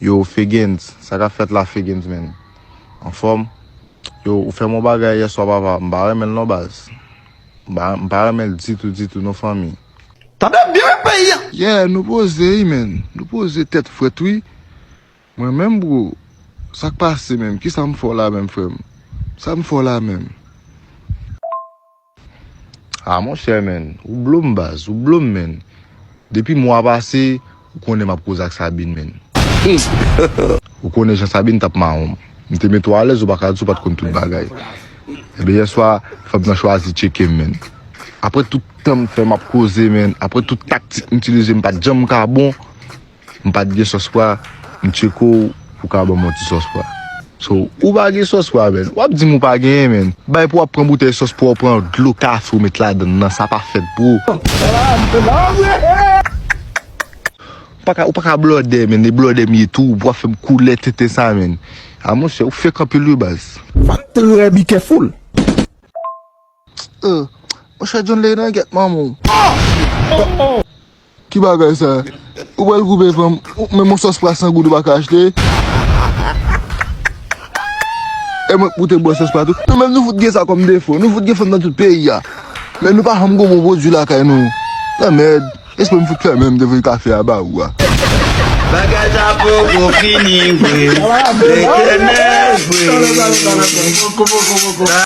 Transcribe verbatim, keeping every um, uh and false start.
Yo, Fegens, sa k ap fèt la, Fegens, menn? Anfòm? Yo, ou fè m yon bagay yèswa, papa. M pa renmen l non, baz. M pa, m pa renmen l ditou, ditou, non, fanmi. Tande byen, peyi a! Yeah, nou poze, wi, menn. Nou poze tèt frèt, wi. Mwen menm, bro, sa k pase menm? Kisa m fè w la menm, frè m? Sa m fè w la menm? Ah, monchè, menn, ou blo m, baz, ou blo m, menn. Depi mwa pase, ou konnen m ap koze ak Sabine, menn. Ou konnen jan Sabine t ap mawon m. M te mete w alèz, ou pa ka di w pa t konn tout bagay. Ebyen, yèswa, fanm nan chwazi tcheke m, menn. Apre tout tan m fè m ap koze, menn, apre tout taktik m itilize, m pa t janm ka bon. M pa t gen sòs pwa, m tcheke w, ou ka ban m yon ti sòs pwa. So, ou pa gen sòs pwa, menn. W ap di m ou pa genyen, menn. Bay pou w ap pran boutèy sòs pwa, w pran dlo kafe, w met ladann nan, sa pa fèt, bro. Ou pa ka, ou pa ka blòdè, menn. E blòdè m ye tou, pou w ap fè m koule tenten sa, menn. A, monchè, ou fake anpil, wi, baz. Trè be careful. Eh, monchè, John Ley nan gèt manman w. Ki bagay sa? Ou pral koupe fanm, ou menm yon sòs pwa san goud ou pa ka achte? E mwen pou te bwè sòs pwa tou. Nou menm nou fout gen sa kòm defo. Nou fout gen fanm nan tout peyi a. Men nou pa janm gon bon pwodui lakay nou. Lanmèd. Espre m fout fèmen m te voye kafe a ba ou a. Bagay sa poko fini vre. Letènèl vre.